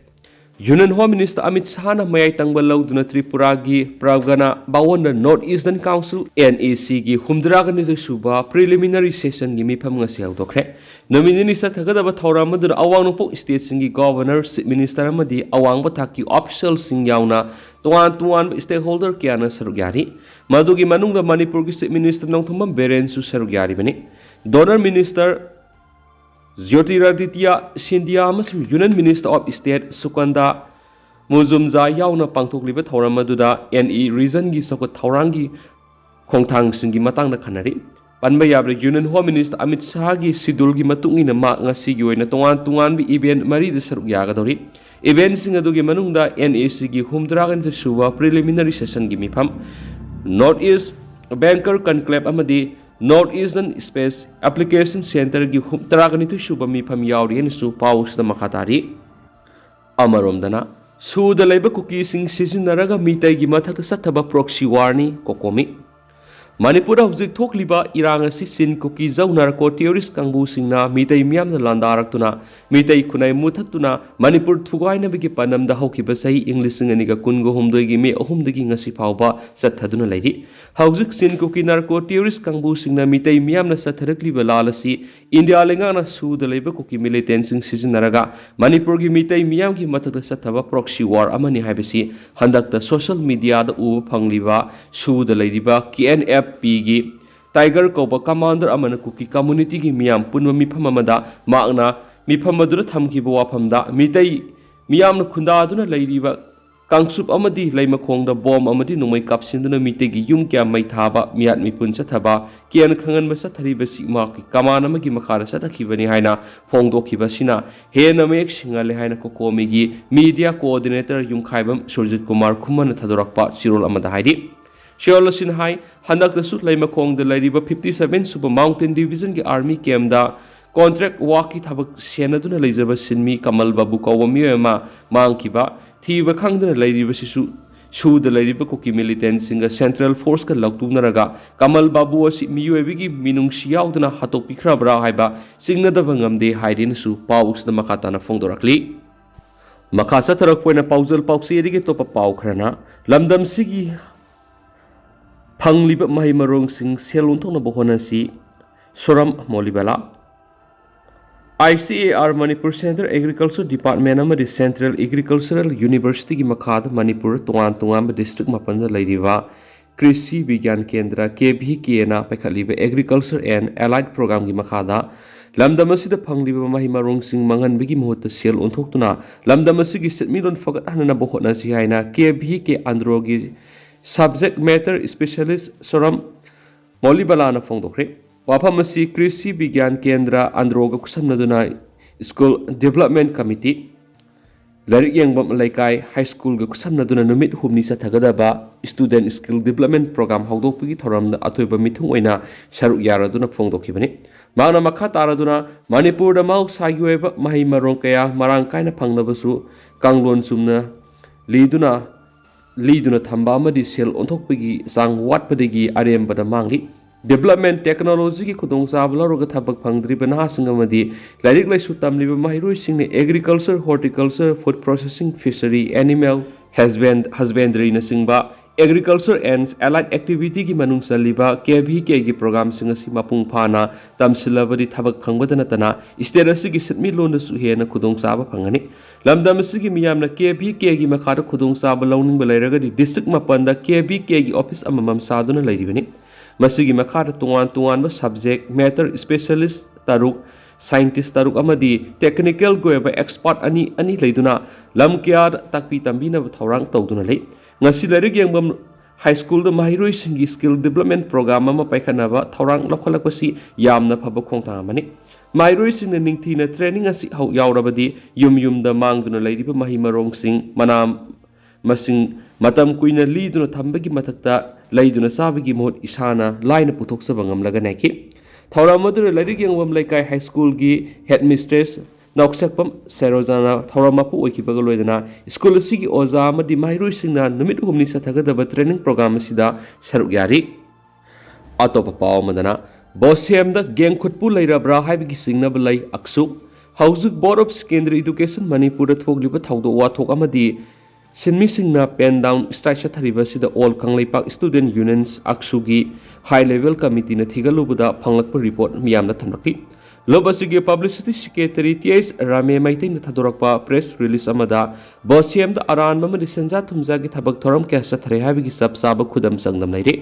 Union Home Minister ꯑꯃꯤꯠ ꯁꯥꯍꯅ ꯃꯌꯥꯏ ꯇꯪꯕ ꯂꯧꯗꯨꯅ ꯇ꯭ꯔꯤꯄꯨꯔꯥꯒꯤ ꯄ꯭ꯔꯒꯅꯥ ꯚꯋꯟꯗ North Eastern Council NECꯒꯤ ꯍꯨꯝꯗ꯭ꯥꯒ ꯅꯤꯊꯣꯏ ꯁꯨꯕ preliminary sessionꯒꯤ ꯃꯤꯐꯝ ꯉꯁꯤ ꯍꯧꯗꯣꯛꯈ꯭ꯔꯦ꯫ ꯅꯨꯃꯤꯠ ꯅꯤꯅꯤ ꯆꯠꯊꯒꯗꯕ ꯊꯧꯔꯝ ꯑꯗꯨꯗ ꯑꯋꯥꯡ ꯅꯣꯡꯄꯣꯛ stateꯁꯤꯡꯒꯤ Governor, Chief Minister ꯑꯃꯗꯤ ꯑꯋꯥꯡꯕ ꯊꯥꯛꯀꯤ officialꯁꯤꯡ ꯌꯥꯎꯅ ꯇꯣꯉꯥꯟ ꯇꯣꯉꯥꯟꯕ stakeholder ꯀꯌꯥꯅ ꯁꯔꯨꯛ ꯌꯥꯔꯤ꯫ ꯃꯗꯨꯒꯤ ꯃꯅꯨꯡꯗ ꯃꯅꯤꯄꯨꯔꯒꯤ Chief Minister ꯅꯣꯡꯊꯣꯝꯕꯝ ꯕꯤꯔꯦꯟꯁꯨ ꯁꯔꯨꯛ ꯌꯥꯔꯤꯕꯅꯤ꯫ Donor Minister ꯖ꯭ꯌꯣꯇꯤꯔꯥꯗꯤꯇ꯭ꯌ ꯁꯤꯟꯙꯤꯌꯥ ꯑꯃꯁꯨꯡ Union Minister of State ꯁꯨꯀꯟꯗꯥ ꯃꯨꯖꯨꯝꯖꯥ ꯌꯥꯎꯅ ꯄꯥꯡꯊꯣꯛꯂꯤꯕ ꯊꯧꯔꯝ ꯑꯗꯨꯗ NE regionꯒꯤ ꯆꯥꯎꯈꯠ ꯊꯧꯔꯥꯡꯒꯤ ꯈꯣꯡꯊꯥꯡꯁꯤꯡꯒꯤ ꯃꯇꯥꯡꯗ ꯈꯟꯅꯔꯤ꯫ ꯄꯟꯕ ꯌꯥꯕꯗ, Union Home Minister ꯑꯃꯤꯠ ꯁꯥꯍꯒꯤ scheduleꯒꯤ ꯃꯇꯨꯡ ꯏꯟꯅ ꯃꯍꯥꯛ ꯉꯁꯤꯒꯤ ꯑꯣꯏꯅ ꯇꯣꯉꯥꯟ ꯇꯣꯉꯥꯟꯕ event ꯃꯔꯤꯗ ꯁꯔꯨꯛ ꯌꯥꯒꯗꯧꯔꯤ꯫ Eventꯁꯤꯡ ꯑꯗꯨꯒꯤ ꯃꯅꯨꯡꯗ NECꯒꯤ ꯍꯨꯝꯗ꯭ꯔꯥꯒ ꯅꯤꯊꯣꯏ ꯁꯨꯕ preliminary sessionꯒꯤ ꯃꯤꯐꯝ, North East Banker Conclave ꯑꯃꯗꯤ North Eastern Space Application Centreꯒꯤ ꯍꯨꯝ-, ꯇꯔꯥꯒ ꯅꯤꯊꯣꯏ ꯁꯨꯕ ꯃꯤꯐꯝ ꯌꯥꯎꯔꯤ ꯍꯥꯏꯅꯁꯨ ꯄꯥꯎꯁꯤꯗ ꯃꯈꯥ ꯇꯥꯔꯤ꯫ ꯑꯃꯔꯣꯝꯗꯅ, ꯁꯨꯗ ꯂꯩꯕ ꯀꯨꯀꯤꯁꯤꯡ ꯁꯤꯖꯤꯟꯅꯔꯒ ꯃꯤꯇꯩꯒꯤ ꯃꯊꯛꯇ ꯆꯠꯊꯕ proxy warꯅꯤ ꯀꯣꯀꯣꯃꯤ꯫ ꯃꯅꯤꯄꯨꯔꯗ ꯍꯧꯖꯤꯛ ꯊꯣꯛꯂꯤꯕ ꯏꯔꯥꯡ ꯑꯁꯤ ꯆꯤꯟ ꯀꯨꯀꯤ ꯖꯧ narco terrorist ꯀꯥꯡꯕꯨꯁꯤꯡꯅ ꯃꯤꯇꯩ ꯃꯤꯌꯥꯝꯅ ꯂꯥꯟꯗꯥꯔꯛꯇꯨꯅ ꯃꯤꯇꯩ ꯈꯨꯟꯅꯥꯏ ꯃꯨꯊꯠꯇꯨꯅ ꯃꯅꯤꯄꯨꯔ ꯊꯨꯒꯥꯏꯅꯕꯒꯤ ꯄꯥꯟꯗꯝꯗ ꯍꯧꯈꯤꯕ ꯆꯍꯤ ꯏꯪ ꯂꯤꯁꯤꯡ ꯑꯅꯤꯒ ꯀꯨꯟꯒ ꯍꯨꯝꯗꯣꯏꯒꯤ ꯃꯦ ꯑꯍꯨꯝꯗꯒꯤ ꯉꯁꯤ ꯐꯥꯎꯕ ꯆꯠꯊꯗꯨꯅ ꯂꯩꯔꯤ꯫ ꯍꯧꯖꯤꯛ ꯆꯤꯟ ꯀꯨꯀꯤ narco terrorist ꯀꯥꯡꯕꯨꯁꯤꯡꯅ ꯃꯤꯇꯩ ꯃꯤꯌꯥꯝꯅ ꯆꯠꯊꯔꯛꯂꯤꯕ ꯂꯥꯜ ꯑꯁꯤ ꯏꯟꯗꯤꯌꯥ ꯂꯩꯉꯥꯛꯅ ꯁꯨꯗ ꯂꯩꯕ ꯀꯨꯀꯤ militantꯁꯤꯡ ꯁꯤꯖꯤꯟꯅꯔꯒ ꯃꯅꯤꯄꯨꯔꯒꯤ ꯃꯤꯇꯩ ꯃꯤꯌꯥꯝꯒꯤ ꯃꯊꯛꯇ ꯆꯠꯊꯕ proxy war ꯑꯃꯅꯤ ꯍꯥꯏꯕꯁꯤ ꯍꯟꯗꯛꯇ social mediaꯗ ꯎꯕ ꯐꯪꯂꯤꯕ ꯁꯨꯗ ꯂꯩꯔꯤꯕ KNFPꯒꯤ Tiger ꯀꯧꯕ commander ꯑꯃꯅ ꯀꯨꯀꯤ communityꯒꯤ ꯃꯤꯌꯥꯝ ꯄꯨꯟꯕ ꯃꯤꯐꯝ ꯑꯃꯗ ꯃꯍꯥꯛꯅ ꯃꯤꯐꯝ ꯑꯗꯨꯗ ꯊꯝꯈꯤꯕ ꯋꯥꯐꯝꯗ, ꯃꯤꯇꯩ ꯃꯤꯌꯥꯝꯅ ꯈꯨꯟꯗꯥꯗꯨꯅ ꯂꯩꯔꯤꯕ ꯀꯥꯡꯆꯨꯞ ꯑꯃꯗꯤ ꯂꯩꯃꯈꯣꯡꯗ bomb ꯑꯃꯗꯤ ꯅꯣꯡꯃꯩ ꯀꯥꯞꯁꯤꯟꯗꯨꯅ ꯃꯤꯇꯩꯒꯤ ꯌꯨꯝ ꯀꯌꯥ ꯃꯩ ꯊꯥꯕ, ꯃꯤꯍꯥꯠ ꯃꯤꯄꯨꯟ ꯆꯠꯊꯕ, ꯀꯤꯌꯥꯟ ꯈꯪꯍꯟꯕ ꯆꯠꯊꯔꯤꯕꯁꯤ ꯃꯍꯥꯛꯀꯤ command ꯑꯃꯒꯤ ꯃꯈꯥꯗ ꯆꯠꯊꯈꯤꯕꯅꯤ ꯍꯥꯏꯅ ꯐꯣꯡꯗꯣꯛꯈꯤꯕ ꯑꯁꯤꯅ ꯍꯦꯟꯅ ꯃꯌꯦꯛ ꯁꯦꯡꯍꯜꯂꯦ ꯍꯥꯏꯅ ꯀꯣꯀꯣꯃꯤꯒꯤ media coordinator ꯌꯨꯝꯈꯥꯏꯕꯝ ꯁꯨꯔꯖꯤꯠ ꯀꯨꯃꯥꯔ ꯈꯨꯃꯟꯅ ꯊꯥꯗꯣꯔꯛꯄ ꯆꯦꯔꯣꯜ ꯑꯃꯗ ꯍꯥꯏꯔꯤ꯫ ꯆꯦꯔꯣꯜ ꯑꯁꯤꯅ ꯍꯥꯏ, ꯍꯟꯗꯛꯇꯁꯨ ꯂꯩꯃꯈꯣꯡꯗ ꯂꯩꯔꯤꯕ fifty seven ꯁꯨꯕ Mountain Divisionꯒꯤ army campꯗ ꯀꯣꯟꯇ꯭ꯔꯦꯛ ꯋꯥꯛꯀꯤ ꯊꯕꯛ ꯁꯦꯟꯅꯗꯨꯅ ꯂꯩꯖꯕ ꯁꯤꯟꯃꯤ ꯀꯃꯜ ꯕꯥꯕꯨ ꯀꯧꯕ ꯃꯤꯑꯣꯏ ꯑꯃ ꯃꯥꯡꯈꯤꯕ, ꯊꯤꯕ ꯈꯪꯗꯅ ꯂꯩꯔꯤꯕꯁꯤꯁꯨ ꯁꯨꯗ ꯂꯩꯔꯤꯕ ꯀꯨꯀꯤ ꯃꯤꯂꯤꯇꯦꯟꯁꯤꯡꯒ ꯁꯦꯟꯇ꯭ꯔꯦꯜ ꯐꯣꯔꯁꯀ ꯂꯧꯇꯨꯅꯔꯒ ꯀꯃꯜ ꯕꯥꯕꯨ ꯑꯁꯤ ꯃꯤꯑꯣꯏꯕꯒꯤ ꯃꯤꯅꯨꯡꯁꯤ ꯌꯥꯎꯗꯅ ꯍꯥꯠꯇꯣꯛꯄꯤꯈ꯭ꯔꯕ꯭ꯔꯥ ꯍꯥꯏꯕ ꯆꯤꯡꯅꯗꯕ ꯉꯝꯗꯦ ꯍꯥꯏꯔꯦꯅꯁꯨ ꯄꯥꯎ ꯑꯁꯤꯗ ꯃꯈꯥ ꯇꯥꯅ ꯐꯣꯡꯗꯣꯔꯛꯂꯤ꯫ ꯃꯈꯥ ꯆꯠꯊꯔꯛꯄ ꯑꯣꯏꯅ ꯄꯥꯎꯖꯦꯜ ꯄꯥꯎꯆꯦꯗꯒꯤ ꯑꯇꯣꯞꯄ ꯄꯥꯎ ꯈꯔꯅ, ꯂꯝꯗꯝꯁꯤꯒꯤ ꯐꯪꯂꯤꯕ ꯃꯍꯩ ꯃꯔꯣꯡꯁꯤꯡ ꯁꯦꯜ ꯑꯣꯟꯊꯣꯛꯅꯕ ꯍꯣꯠꯅꯁꯤ, ꯁꯣꯔꯝ ꯃꯣꯂꯤꯕꯂꯥ꯫ I C A R Manipur central agriculture department ꯑꯃꯗꯤ ꯁꯦꯟꯇ꯭ꯔꯦꯜ ꯑꯦꯒ꯭ꯔꯤꯀꯜꯆꯔꯦꯜ ꯌꯨꯅꯤꯚꯔꯁꯤꯇꯤꯒꯤ ꯃꯈꯥꯗ ꯃꯅꯤꯄꯨꯔ ꯇꯣꯉꯥꯟ ꯇꯣꯉꯥꯟꯕ ꯗꯤꯁꯇ꯭ꯔꯤꯛ ꯃꯥꯄꯟꯗ ꯂꯩꯔꯤꯕ ꯀ꯭ꯔꯤꯁꯤ ꯕꯤꯒ꯭ꯌꯥꯟ ꯀꯦꯟꯗ꯭ꯔ, ꯀꯦ ꯚꯤ ꯀꯦꯅ ꯄꯥꯏꯈꯠꯂꯤꯕ Agriculture and Allied Programꯒꯤ ꯃꯈꯥꯗ ꯂꯝꯗꯝ ꯑꯁꯤꯗ ꯐꯪꯂꯤꯕ ꯃꯍꯩ ꯃꯔꯣꯡꯁꯤꯡ ꯃꯥꯡꯍꯟꯕꯒꯤ ꯃꯍꯨꯠꯇ ꯁꯦꯜ ꯑꯣꯟꯊꯣꯛꯇꯨꯅ ꯂꯝꯗꯝ ꯑꯁꯤꯒꯤ ꯁꯦꯟꯃꯤꯠꯂꯣꯟ ꯐꯒꯠꯍꯟꯅꯕ ꯍꯣꯠꯅꯁꯤ ꯍꯥꯏꯅ ꯀꯦ ꯚꯤ ꯀꯦ ꯑꯟꯗ꯭ꯔꯣꯒꯤ subject matter specialist ꯁꯣꯔꯝ ꯃꯣꯂꯤꯕꯂꯥꯅ ꯐꯣꯡꯗꯣꯛꯈ꯭ꯔꯦ꯫ ꯋꯥꯐꯝ ꯑꯁꯤ ꯀ꯭ꯔꯤꯁꯤ ꯕꯤꯒ꯭ꯌꯥꯟ ꯀꯦꯟꯗ꯭ꯔ ꯑꯟꯗ꯭ꯔꯣꯒ ꯈꯨꯠꯁꯝꯅꯗꯨꯅ ꯁ꯭ꯀꯨꯜ ꯗꯤꯕꯦꯂꯞꯃꯦꯟ ꯀꯃꯤꯇꯤ, ꯂꯥꯏꯔꯤꯛ ꯌꯦꯡꯐꯝ ꯂꯩꯀꯥꯏ, ꯍꯥꯏ ꯁ꯭ꯀꯨꯜꯒ ꯈꯨꯠꯁꯝꯅꯗꯨꯅ ꯅꯨꯃꯤꯠ ꯍꯨꯝꯅꯤ ꯆꯠꯊꯒꯗꯕ Student Skill Development Program ꯍꯧꯗꯣꯛꯄꯒꯤ ꯊꯧꯔꯝꯗ ꯑꯊꯣꯏꯕ ꯃꯤꯊꯨꯡ ꯑꯣꯏꯅ ꯁꯔꯨꯛ ꯌꯥꯔꯗꯨꯅ ꯐꯣꯡꯗꯣꯛꯈꯤꯕꯅꯤ꯫ ꯃꯍꯥꯛꯅ ꯃꯈꯥ ꯇꯥꯔꯗꯨꯅ ꯃꯅꯤꯄꯨꯔꯗ ꯃꯍꯧꯁꯥꯒꯤ ꯑꯣꯏꯕ ꯃꯍꯩ ꯃꯔꯣꯡ ꯀꯌꯥ ꯃꯔꯥꯡ ꯀꯥꯏꯅ ꯐꯪꯂꯕꯁꯨ ꯀꯥꯡꯂꯣꯟ ꯆꯨꯝꯅ ꯂꯤꯗꯨꯅ ꯂꯤꯗꯨꯅ ꯊꯝꯕ ꯑꯃꯗꯤ ꯁꯦꯜ ꯑꯣꯟꯊꯣꯛꯄꯒꯤ ꯆꯥꯡ ꯋꯥꯠꯄꯗꯒꯤ ꯑꯔꯦꯝꯕꯗ ꯃꯥꯡꯂꯤ꯫ Development technologyꯒꯤ ꯈꯨꯗꯣꯡꯆꯥꯕ ꯂꯧꯔꯒ ꯊꯕꯛ ꯐꯪꯗ꯭ꯔꯤꯕ ꯅꯍꯥꯁꯤꯡ ꯑꯃꯗꯤ ꯂꯥꯏꯔꯤꯛ ꯂꯥꯏꯁꯨ ꯇꯝꯂꯤꯕ ꯃꯍꯩꯔꯣꯏꯁꯤꯡꯅ Agriculture, Horticulture, Food Processing, Fishery, Animal Husband-, Husbandryꯅꯆꯤꯡꯕ Agriculture and Allied Activityꯒꯤ ꯃꯅꯨꯡ ꯆꯜꯂꯤꯕ ꯀꯦ ꯚꯤ ꯀꯦꯒꯤ programꯁꯤꯡ ꯑꯁꯤ ꯃꯄꯨꯡ ꯐꯥꯅ ꯇꯝꯁꯤꯜꯂꯕꯗꯤ ꯊꯕꯛ ꯐꯪꯕꯗ ꯅꯠꯇꯅ state ꯑꯁꯤꯒꯤ ꯁꯦꯟꯃꯤꯠꯂꯣꯟꯗꯁꯨ ꯍꯦꯟꯅ ꯈꯨꯗꯣꯡꯆꯥꯕ ꯐꯪꯒꯅꯤ꯫ ꯂꯝꯗꯝ ꯑꯁꯤꯒꯤ ꯃꯤꯌꯥꯝꯅ ꯀꯦ ꯚꯤ ꯀꯦꯒꯤ ꯃꯈꯥꯗ ꯈꯨꯗꯣꯡꯆꯥꯕ ꯂꯧꯅꯤꯡꯕ ꯂꯩꯔꯒꯗꯤ district ꯃꯥꯄꯟꯗ ꯀꯦ ꯚꯤ ꯀꯦꯒꯤ office ꯑꯃꯃꯝ ꯁꯥꯗꯨꯅ ꯂꯩꯔꯤꯕꯅꯤ꯫ ꯃꯁꯤꯒꯤ ꯃꯈꯥꯗ ꯇꯣꯉꯥꯟ ꯇꯣꯉꯥꯟꯕ subject matter specialist ꯇꯔꯨꯛ, scientist ꯇꯔꯨꯛ ꯑꯃꯗꯤ technicalꯒꯤ ꯑꯣꯏꯕ expert ꯑꯅꯤ ꯑꯅꯤ ꯂꯩꯗꯨꯅ ꯂꯝ ꯀꯌꯥꯗ ꯇꯥꯛꯄꯤ ꯇꯝꯕꯤꯅꯕ ꯊꯧꯔꯥꯡ ꯇꯧꯗꯨꯅ ꯂꯩ꯫ ꯉꯁꯤ ꯂꯥꯏꯔꯤꯛ ꯌꯦꯡꯐꯝ ꯍꯥꯏ ꯁ꯭ꯀꯨꯜꯗ ꯃꯍꯩꯔꯣꯏꯁꯤꯡꯒꯤ skill development program ꯑꯃ ꯄꯥꯏꯈꯠꯅꯕ ꯊꯧꯔꯥꯡ ꯂꯧꯈꯠꯂꯛꯄꯁꯤ ꯌꯥꯝꯅ ꯐꯕ ꯈꯣꯡꯊꯥꯡ ꯑꯃꯅꯤ꯫ ꯃꯍꯩꯔꯣꯏꯁꯤꯡꯅ ꯅꯤꯡꯊꯤꯅ training ꯑꯁꯤ ꯍꯧ-, ꯌꯥꯎꯔꯕꯗꯤ ꯌꯨꯝ ꯌꯨꯝꯗ ꯃꯥꯡꯗꯨꯅ ꯂꯩꯔꯤꯕ ꯃꯍꯩ ꯃꯔꯣꯡꯁꯤꯡ, ꯃꯅꯥ ꯃꯁꯤꯡ ꯃꯇꯝ ꯀꯨꯏꯅ ꯂꯤꯗꯨꯅ ꯊꯝꯕꯒꯤ ꯃꯊꯛꯇ ꯂꯩꯗꯨꯅ ꯆꯥꯕꯒꯤ ꯃꯍꯨꯠ ꯏꯁꯥꯅ ꯂꯥꯏꯅ ꯄꯨꯊꯣꯛꯆꯕ ꯉꯝꯂꯒꯅꯤ ꯍꯥꯏꯈꯤ꯫ ꯊꯧꯔꯝ ꯑꯗꯨꯗ ꯂꯥꯏꯔꯤꯛ ꯌꯦꯡꯐꯝ ꯂꯩꯀꯥꯏ ꯍꯥꯏ ꯁ꯭ꯀꯨꯜꯒꯤ ꯍꯦꯗ ꯃꯤꯁꯇ꯭ꯔꯦꯁ ꯅꯥꯎꯁꯦꯛꯄꯝ ꯁꯦꯔꯣꯖꯥꯅ ꯊꯧꯔꯝ ꯃꯄꯨ ꯑꯣꯏꯈꯤꯕꯒ ꯂꯣꯏꯅꯅ ꯁ꯭ꯀꯨꯜ ꯑꯁꯤꯒꯤ ꯑꯣꯖꯥ ꯑꯃꯗꯤ ꯃꯍꯩꯔꯣꯏꯁꯤꯡꯅ ꯅꯨꯃꯤꯠ ꯍꯨꯝꯅꯤ ꯆꯠꯊꯒꯗꯕ ꯇ꯭ꯔꯦꯅꯤꯡ ꯄ꯭ꯔꯣꯒ꯭ꯔꯥꯝ ꯑꯁꯤꯗ ꯁꯔꯨꯛ ꯌꯥꯔꯤ꯫ ꯑꯇꯣꯞꯄ ꯄꯥꯎ ꯑꯃꯗꯅ, ꯕꯣꯁꯦꯝꯗ ꯒꯦꯡ ꯈꯨꯠꯄꯨ ꯂꯩꯔꯕ꯭ꯔꯥ ꯍꯥꯏꯕꯒꯤ ꯆꯤꯡꯅꯕ ꯂꯩ ꯑꯛꯁꯨ꯫ ꯍꯧꯖꯤꯛ Board of Secondary Education ꯃꯅꯤꯄꯨꯔꯗ ꯊꯣꯛꯂꯤꯕ ꯊꯧꯗꯣꯛ ꯋꯥꯊꯣꯛ ꯑꯃꯗꯤ ꯁꯤꯟꯃꯤꯁꯤꯡꯅ pen down strike ꯆꯠꯊꯔꯤꯕ ꯑꯁꯤꯗ All Kangleipak Student Unions ꯑꯛꯁꯨꯒꯤ high level committeeꯅ ꯊꯤꯒꯠꯂꯨꯕꯗ ꯐꯪꯂꯛꯄ ꯔꯤꯄꯣꯔꯠ ꯃꯤꯌꯥꯝꯗ ꯊꯝꯂꯛꯂꯤ꯫ ꯂꯨꯞ ꯑꯁꯤꯒꯤ publicity secretary T H Rame ꯃꯩꯇꯩꯅ ꯊꯥꯗꯣꯔꯛꯄ press release ꯑꯃꯗ ꯕꯣꯁꯦꯝꯗ ꯑꯔꯥꯟꯕ ꯑꯃꯗꯤ ꯁꯦꯟꯖꯥ ꯊꯨꯝꯖꯥꯒꯤ ꯊꯕꯛ ꯊꯧꯔꯝ ꯀꯌꯥ ꯆꯠꯊꯔꯦ ꯍꯥꯏꯕꯒꯤ ꯆꯞ ꯆꯥꯕ ꯈꯨꯗꯝ ꯆꯥꯡꯗꯝ ꯂꯩꯔꯤ꯫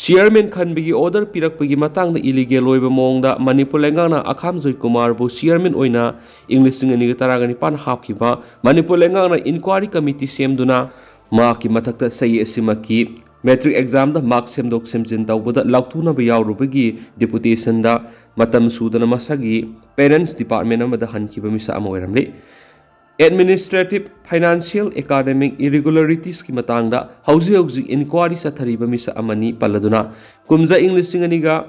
ꯆꯤꯌꯔꯃꯦꯟ ꯈꯟꯕꯒꯤ order ꯄꯤꯔꯛꯄꯒꯤ ꯃꯇꯥꯡꯗ illegal ꯑꯣꯏꯕ ꯃꯑꯣꯡꯗ ꯃꯅꯤꯄꯨꯔ ꯂꯩꯉꯥꯛꯅ ꯑꯈꯥꯝ ꯖꯣꯏꯀꯨꯃꯥꯔꯕꯨ ꯆꯤꯌꯔꯃꯦꯟ ꯑꯣꯏꯅ ꯏꯪ ꯂꯤꯁꯤꯡ ꯑꯅꯤꯒ ꯇꯔꯥꯒ ꯅꯤꯄꯥꯟ ꯍꯥꯞꯈꯤꯕ ꯃꯅꯤꯄꯨꯔ ꯂꯩꯉꯥꯛꯅ inquiry committee ꯁꯦꯝꯗꯨꯅ ꯃꯍꯥꯛꯀꯤ ꯃꯊꯛꯇ ꯆꯍꯤ ꯑꯁꯤꯃꯛꯀꯤ matric examꯗ mark ꯁꯦꯝꯗꯣꯛ ꯁꯦꯝꯖꯤꯟ ꯇꯧꯕꯗ ꯂꯥꯎꯊꯣꯛꯅꯕ ꯌꯥꯎꯔꯨꯕꯒꯤ deputationꯗ ꯃꯇꯝ ꯁꯨꯗꯅ ꯃꯁꯥꯒꯤ parents department ꯑꯃꯗ ꯍꯟꯈꯤꯕ ꯃꯤꯁꯛ ꯑꯃ ꯑꯣꯏꯔꯝꯂꯤ꯫ Administrative, financial, academic irregularitiesꯀꯤ ꯃꯇꯥꯡꯗ ꯍꯧꯖꯤꯛ ꯍꯧꯖꯤꯛ inquiry ꯆꯠꯊꯔꯤꯕ ꯃꯤꯁꯛ ꯑꯃꯅꯤ ꯄꯜꯂꯗꯨꯅ, ꯀꯨꯝꯖꯥ ꯏꯪ ꯂꯤꯁꯤꯡ ꯑꯅꯤꯒ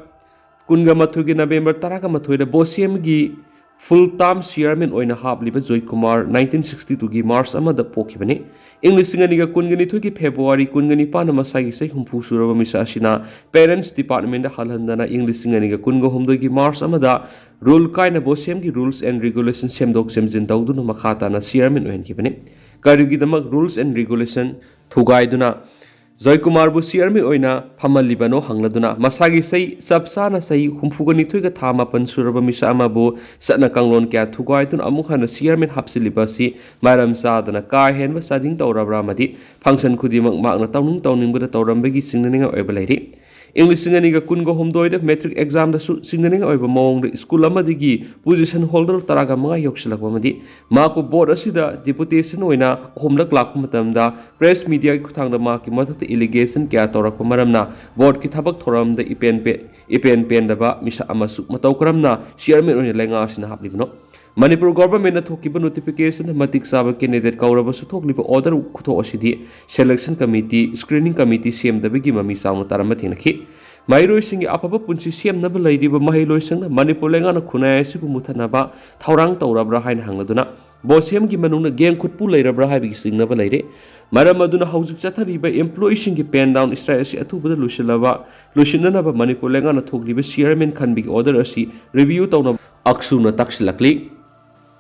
ꯀꯨꯟꯒ ꯃꯥꯊꯣꯏꯒꯤ November ꯇꯔꯥꯒ ꯃꯥꯊꯣꯏꯗ ꯕꯣꯁꯦꯝꯒꯤ full term chairman ꯑꯣꯏꯅ ꯍꯥꯞꯂꯤꯕ ꯖꯣꯏꯀꯨꯃꯥꯔ nineteen sixty twoꯒꯤ March ꯑꯃꯗ ꯄꯣꯛꯈꯤꯕꯅꯤ꯫ ꯏꯪ ꯂꯤꯁꯤꯡ ꯑꯅꯤꯒ ꯀꯨꯟꯒ ꯅꯤꯊꯣꯏꯒꯤ February ꯀꯨꯟꯒ ꯅꯤꯄꯥꯟꯗ ꯃꯁꯥꯒꯤ ꯆꯍꯤ ꯍꯨꯝꯐꯨ ꯁꯨꯔꯕ ꯃꯤꯁꯛ ꯑꯁꯤꯅ parents departmentꯗ ꯍꯜꯍꯟꯗꯅ ꯏꯪ ꯂꯤꯁꯤꯡ ꯑꯅꯤꯒ ꯀꯨꯟꯒ ꯍꯨꯝꯗꯣꯏꯒꯤ March ꯑꯃꯗ rule ꯀꯥꯏꯅ ꯕꯣꯁꯦꯝꯒꯤ rules and regulation ꯁꯦꯝꯗꯣꯛ ꯁꯦꯝꯖꯤꯟ ꯇꯧꯗꯨꯅ ꯃꯈꯥ ꯇꯥꯅ chairman ꯑꯣꯏꯍꯟꯈꯤꯕꯅꯤ꯫ ꯀꯔꯤꯒꯤꯗꯃꯛ rules and regulation ꯊꯨꯒꯥꯏꯗꯨꯅ ꯖꯣꯏꯀꯨꯃꯥꯔꯕꯨ chairman ꯑꯣꯏꯅ ꯐꯝꯍꯜꯂꯤꯕꯅꯣ ꯍꯪꯂꯗꯨꯅ, ꯃꯁꯥꯒꯤ ꯆꯍꯤ ꯆꯞ ꯆꯥꯅ ꯆꯍꯤ ꯍꯨꯝꯐꯨꯒ ꯅꯤꯊꯣꯏꯒ ꯊꯥ ꯃꯥꯄꯟ ꯁꯨꯔꯕ ꯃꯤꯁꯛ ꯑꯃꯕꯨ ꯆꯠꯅ ꯀꯥꯡꯂꯣꯟ ꯀꯌꯥ ꯊꯨꯒꯥꯏꯗꯨꯅ ꯑꯃꯨꯛ ꯍꯟꯅ chairman ꯍꯥꯞꯆꯤꯜꯂꯤꯕ ꯑꯁꯤ ꯃꯔꯝ ꯆꯥꯗꯅ ꯀꯥ ꯍꯦꯟꯕ ꯆꯥꯗꯤꯡ ꯇꯧꯔꯕ꯭ꯔꯥ ꯑꯃꯗꯤ function ꯈꯨꯗꯤꯡꯃꯛ ꯃꯍꯥꯛꯅ ꯇꯧꯅꯤꯡ ꯇꯧꯅꯤꯡꯕꯗ ꯇꯧꯔꯝꯕꯒꯤ ꯆꯤꯡꯅꯅꯤꯡꯉꯥꯏ ꯑꯣꯏꯕ ꯂꯩꯔꯤ꯫ ꯏꯪ ꯂꯤꯁꯤꯡ ꯑꯅꯤꯒ ꯀꯨꯟꯒ ꯍꯨꯝꯗꯣꯏꯗ matric examꯗꯁꯨ ꯆꯤꯡꯅꯅꯤꯡꯉꯥꯏ ꯑꯣꯏꯕ ꯃꯑꯣꯡꯗ ꯁ꯭ꯀꯨꯜ ꯑꯃꯗꯒꯤ position holder ꯇꯔꯥꯒ ꯃꯉꯥ ꯌꯧꯁꯤꯜꯂꯛꯄ ꯑꯃꯗꯤ ꯃꯍꯥꯛꯄꯨ board ꯑꯁꯤꯗ deputation ꯑꯣꯏꯅ ꯑꯍꯨꯝꯂꯛ ꯂꯥꯛꯄ ꯃꯇꯝꯗ press mediaꯒꯤ ꯈꯨꯠꯊꯥꯡꯗ ꯃꯍꯥꯛꯀꯤ ꯃꯊꯛꯇ allegation ꯀꯌꯥ ꯇꯧꯔꯛꯄ ꯃꯔꯝꯅ boardꯀꯤ ꯊꯕꯛ ꯊꯧꯔꯝꯗ ꯏꯄꯦꯟ ꯄꯦ-, ꯏꯄꯦꯟ ꯄꯦꯟꯗꯕ ꯃꯤꯁꯛ ꯑꯃꯁꯨ ꯃꯇꯧ ꯀꯔꯝꯅ chairman ꯑꯣꯏꯅ ꯂꯩꯉꯥꯛ ꯑꯁꯤꯅ ꯍꯥꯞꯂꯤꯕꯅꯣ? ꯃꯅꯤꯄꯨꯔ governmentꯅ ꯊꯣꯛꯈꯤꯕ notification ꯃꯇꯤꯛ ꯆꯥꯕ candidate ꯀꯧꯔꯕꯁꯨ ꯊꯣꯛꯂꯤꯕ order ꯈꯨꯊꯣꯛ ꯑꯁꯤꯗꯤ selection committee, screening committee ꯁꯦꯝꯗꯕꯒꯤ ꯃꯃꯤ ꯆꯥꯎꯅ ꯇꯥꯔꯝꯕ ꯊꯦꯡꯅꯈꯤ꯫ ꯃꯍꯩꯔꯣꯏꯁꯤꯡꯒꯤ ꯑꯐꯕ ꯄꯨꯟꯁꯤ ꯁꯦꯝꯅꯕ ꯂꯩꯔꯤꯕ ꯃꯍꯩꯔꯣꯏꯁꯤꯡꯅ ꯃꯅꯤꯄꯨꯔ ꯂꯩꯉꯥꯛꯅ ꯈꯨꯟꯅꯥꯏ ꯑꯁꯤꯕꯨ ꯃꯨꯊꯠꯅꯕ ꯊꯧꯔꯥꯡ ꯇꯧꯔꯕ꯭ꯔꯥ ꯍꯥꯏꯅ ꯍꯪꯂꯗꯨꯅ, ꯕꯣꯁꯦꯝꯒꯤ ꯃꯅꯨꯡꯗ ꯒꯦꯡ ꯈꯨꯠꯄꯨ ꯂꯩꯔꯕ꯭ꯔꯥ ꯍꯥꯏꯕꯒꯤ ꯆꯤꯡꯅꯕ ꯂꯩꯔꯦ꯫ ꯃꯔꯝ ꯑꯗꯨꯅ ꯍꯧꯖꯤꯛ ꯆꯠꯊꯔꯤꯕ employeeꯁꯤꯡꯒꯤ pen down strike ꯑꯁꯤ ꯑꯊꯨꯕꯗ ꯂꯣꯏꯁꯤꯜꯂꯕ, ꯂꯣꯏꯁꯤꯟꯅꯅꯕ ꯃꯅꯤꯄꯨꯔ ꯂꯩꯉꯥꯛꯅ ꯊꯣꯛꯂꯤꯕ chairman ꯈꯟꯕꯒꯤ order ꯑꯁꯤ review ꯇꯧꯅꯕ ꯑꯛꯁꯨꯅ ꯇꯥꯛꯁꯤꯜꯂꯛꯂꯤ꯫